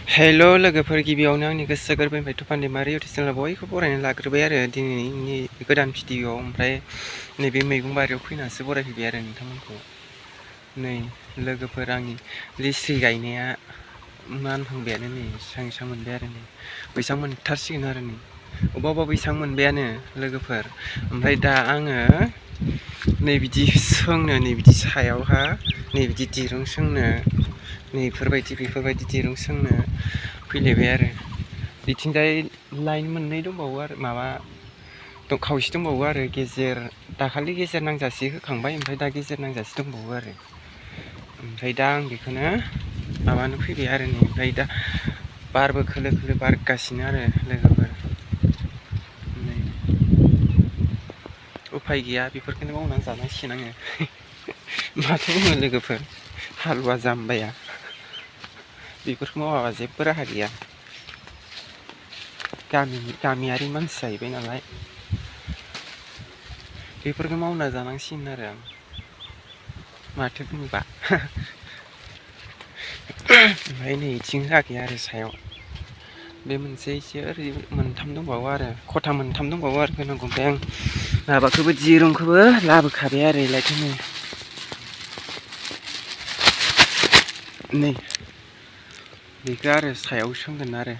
हेल' लोगोफोर गिबियावनो आंनि गोसो गोरबोनिफ्राय तुफानदैमारि इउटुब चेनेलाव बयखौबो बरायनानै लाग्रोबाय आरो दिनैनि गोदान भिडिअ'आव ओमफ्राय नैबे मैगं बारियाव फैनासो बरायफैबाय आरो नोंथांमोनखौ। नै लोगोफोर आंनि लिस्रि गायनाया मानहांबायानो नै इसां मोनबाय आरो नै बैसां मोनथारसिगोन आरो नै अबेबा बैसां मोनबायानो लोगोफोर। ओमफ्राय दा आङो नै बिदि सोंनो नै बिदि सायावहा नै बिदि दिरुं सोंनो बेफोरबायदि दिरुं सोंनो फैलायबाय आरो बिथिंजाय लाइन मोननै दंबावो आरो माबा खावसे दंबावो आरो गेजेर दाखालि गेजेर नांजासे होखांबाय ओमफ्राय दा गेजेर नांजासे दंबावो आरो ओमफ्राय दा आं बेखौनो माबानो फैबाय आरो नै ओमफ्राय दा बारबो खोलो खोलो बारगासिनो आरो लोगोफोर। नै उफाय गैया बेफोरखौनो मावनानै जानांसिगोन आङो माथो बुंनो लोगोफोर हालुवा जाम्बाया बेफोरखौ मावाबा जेबो राहा गैया। गामियारि मानसि जाहैबाय नालाय बेफोरखौ मावना जानांसिगोन आरो आं माथो बुंबा। ओमफ्राय नै इथिं जायाखै आरो सायाव बे मोनसे एसे ओरै मोनथाम दंबावो आरो खथा मोनथाम दंबावो आरो होनांगौ। ओमफ्राय आं माबाखौबो दिरुंखौबो लाबोखाबाय आरो इलायथो नै बेखौ आरो सायाव सोंगोन आरो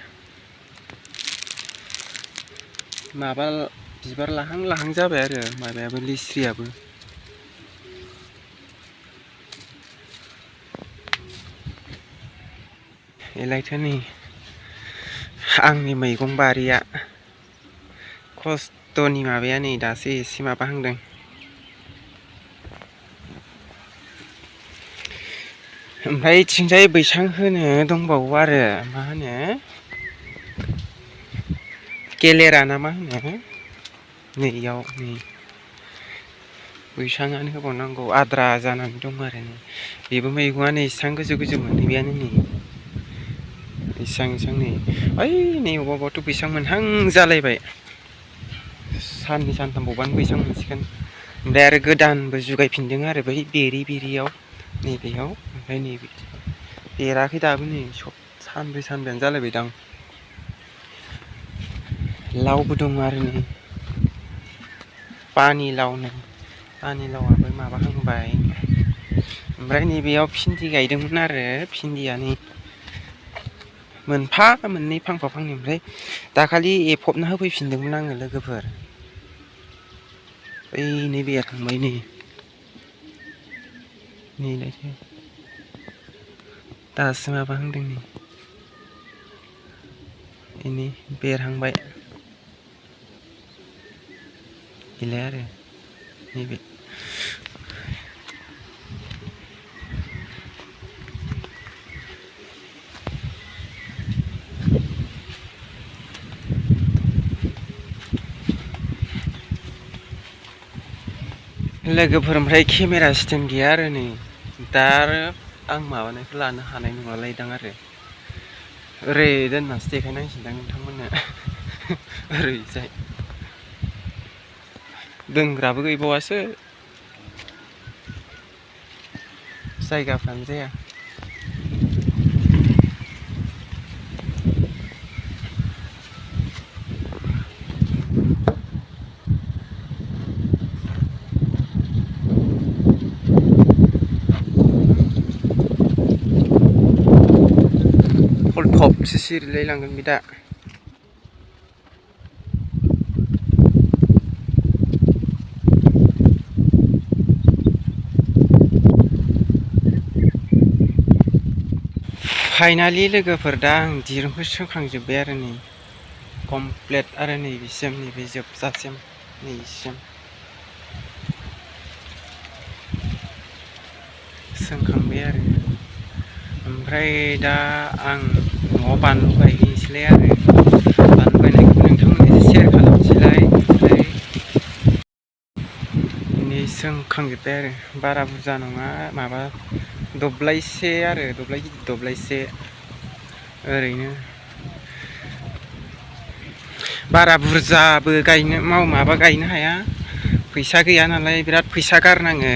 माबा बिबार लाहां जाबाय आरो माबायाबो लिस्रियाबो। एलायथो नै आंनि मैगं बारिया खस्थ'नि माबाया नै दासो एसे माबाहांदों। ओमफ्राय इथिंजाय बैसां होनो दंबावो आरो मा होनो गेलेरा ना मा होनो नैयाव नै बैसाङानो होबावनांगौ आद्रा जानानै दं आरो नै बेबो मैगङानो इसां गोजौ मोनहैबायानो नै इसां नै ओइ नै अबावबाथ' बैसां मोनहां जालायबाय साननै सानथाम बावबानो बैसां मोनसिगोन। ओमफ्राय आरो गोदानबो जुगायफिनदों आरो बै बेरियाव नैबेयाव ओमफ्राय नैबे देराखै दाबो नै सानब्रै सानबायानो जालायबायदां। लावबो दं आरो नै पानिलावाबो माबाहांबाय। ओमफ्राय नैबेयाव भिन्दि गायदोंमोन आरो भिन्दिया नै मोनफा मोननै फांफा फांनै ओमफ्राय दाखालि एफबना होफैफिनदोंमोन आङो लोगोफोर ओइ नै बेरहांबाय नैलायथो दासो माबाहांदों नै बेरहांबाय गैलाय आरो नैबे लोगोफोर। ओमफ्राय केमेरा स्टेन्ड गैया आरो नै दा आरो आं माबानायखौ लानो हानाय नङालायदां आरो ओरै दोननासो देखायनांसिगोनदां नोंथांमोननो ओरैजाय दोनग्राबो गैबावासो जायगाफ्रानो जाया। हलथबसो सिरिलायलांगोन बे दा। फाइनालि लोगोफोर दा आं दिरुंखौ सोंखांजोब्बाय आरो नै कमप्लिट आरो नैबेसिम नैबे जोबजासिम नैसिम सोंखांबाय आरो ओमफ्राय दा आं न'आव बानलु गायहैनोसैलाय आरो बानलु गायनायखौ नोंथांमोननो एसे सेयार खालामनोसैलाय। ओमफ्राय नै सोंखांजोब्बाय आरो बारा बुरजा नङा माबा दब्लायसे आरो दब्लायसे ओरैनो बारा बुरजाबो गायनो हाया फैसा गैया नालाय बिराद फैसा गारनाङो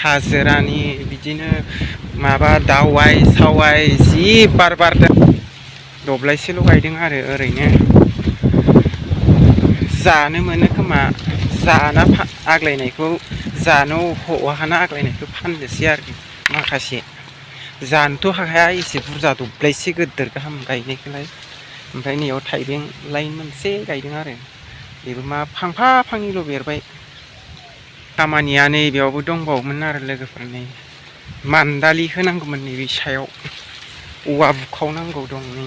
हाजिरानि बिदिनो माबा दावाइ सावाइ जि बार बारदों दब्लायसेल' गायदों आरो ओरैनो जानो मोनो खोमा जाना आग्लायनायखौ जानो हहाना आग्लायनायखौ फाननोसै आरो माखासे जानोथ' हाया एसे बुरजा दब्लायसे गिदिर गाहाम गायनायखौलाय ओमफ्राय नैयाव थाइबें लाइन मोनसे गायदों आरो बेबो मा फांफा फांनैल' बेरबाय खामानिया नैबेयावबो दंबावोमोन आरो लोगोफोरनि मान्दालि होनांगौमोन नैबे सायाव औवा बुखावनांगौ दं नै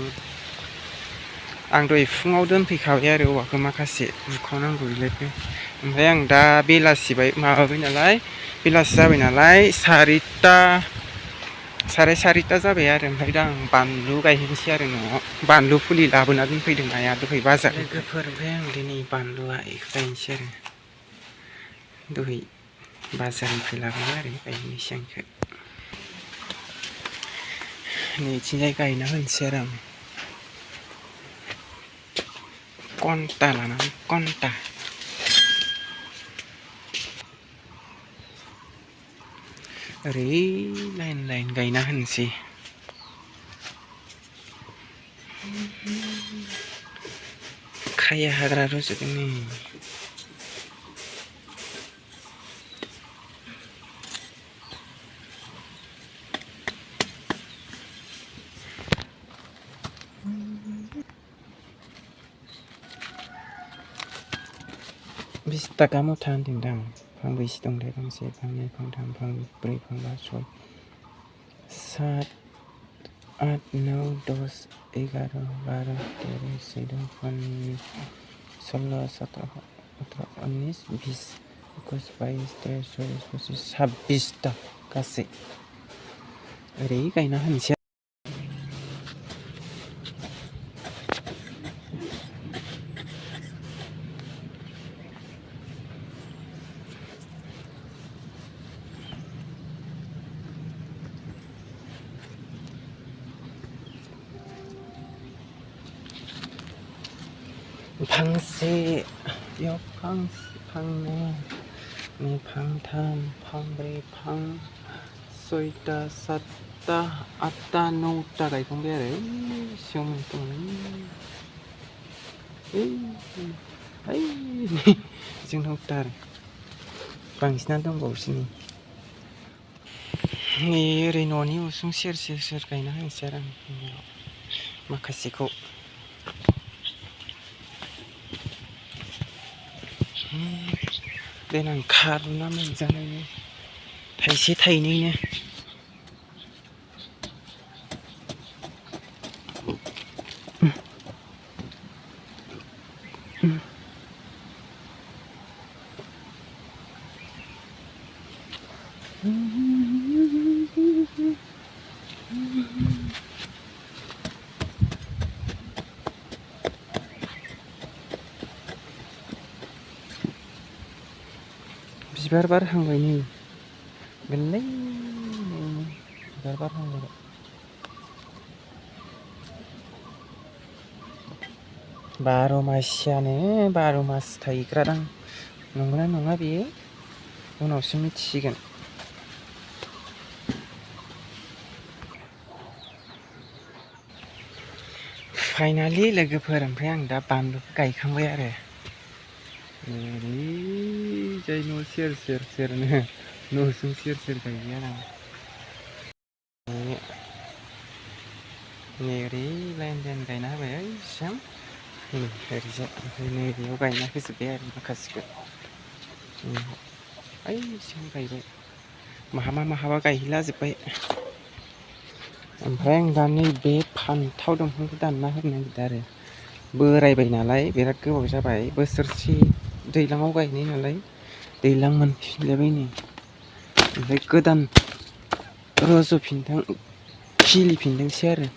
आं दहाय फुङाव दोनफैखाबाय आरो औवाखौ माखासे बुखावनांगौ बेलायबो ओमफ्राय आं दा बेलासिबाय माबाबाय नालाय बेलासि जाबाय नालाय साराय सारिथा जाबाय आरो ओमफ्राय दा आं बानलु गायहैनोसै आरो न'आव बानलु फुलि लाबोना दोनफैदों आइया दहाय बाजार लोगोफोर ओमफ्राय आं दिनै बानलुआ गायनोसै आरो दहाय बाजारनिफ्राय लाबोबाय आरो गायनोसै आं बेखौ नैथिंजाय गायना होनोसै आरो आं घन्टा लानानै घन्टा ओरै लाइन लाइन गायना होनोसै खाया हाग्रा रज'दों नै बिस थाखा मुथा होनदोंदां फांबैसे दंथाय फांसे फांनै फांथाम फांब्रै फांबा सय 7 8 9 10 11 12 13 14 15 16 17 18 19 20 21 22 23 24 25 26 ता गासै ओरै गायना होनोसै फांसे बेयाव फांनै नै फांथाम फांब्रै फां सयथा सातथा आठथा नौथा गायखांबाय आरो सिगां दंमोन जों नौथा आरो बांसिनानो दंबावोसो नै ओरै न'नि उसुं सेर सेर गायना होनोसै आरो आं माखासेखौ देनां खारुना मोनजानायनि थाइसे थाइनैनो बिबार बारहांबाय नै गोरलै बिबार बारहांबाय बार' मासियानो 12 मास थायग्रादां नंगौना नङा बेयो उनावसो मिथिसिगोन फाइनालि लोगोफोर ओमफ्राय आं दा बानलुखौ गायखांबाय आरो ओरैजाय न' सेर सेरनो न'सुं सेर गायबाय आरो आं नै ओरै लाइन गायना होबाय ओइसिम ओरैजाय ओमफ्राय नैबेयाव गायना होजोब्बाय आरो माखासेखौ ओइसिम गायबाय माहाबा गायहैलाजोब्बाय ओमफ्राय आं दा नैबे फान्थाव दंफांखौ दानना होनो नागिरदों आरो बोरायबाय नालाय बिराद गोबाव जाबाय बोसोरसे दैज्लाङाव गायनाय नालाय दैज्लां मोनफिनलायबाय नै ओमफ्राय गोदान रज'फिनथों खिलिफिनथोंसै आरो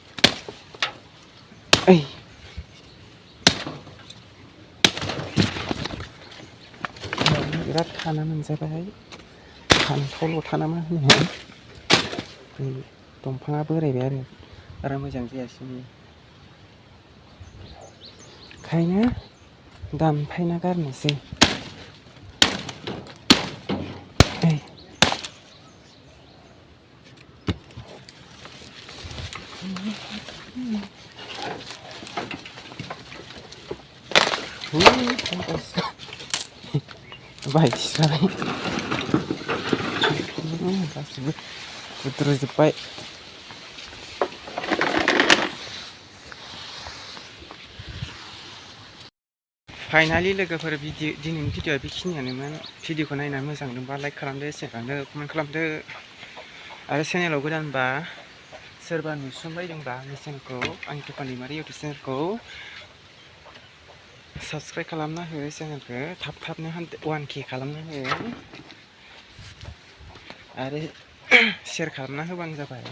बिराद थाना मोनजाबाय फान्थावल' थाना मा होनो दंफाङा बोरायबाय आरो बारा मोजां जायासै ओंखायनो दानफायना गारनोसै बायस्राबाय गासिबो बुद्रुजोब्बाय। फाइनालि लोगोफोर दिनैनि भिडिअआ बेखिनियानोमोन। भिडिअखौ नायनानै मोजां मोनदोंबा लाइक खालामदो, शेयार खालामदो, कमेन्ट खालामदो आरो चेनेलाव गोदानबा सोरबा नुसनबायदोंबा आंनि चेनेलखौ, आंनि तुफान दैमारि इउटुब चेनेलखौ साबस्क्राइब खालामना हो। चेनेलखौ थाबनो 1K खालामना हो आरो शेयार खालामना होबानो जाबाय।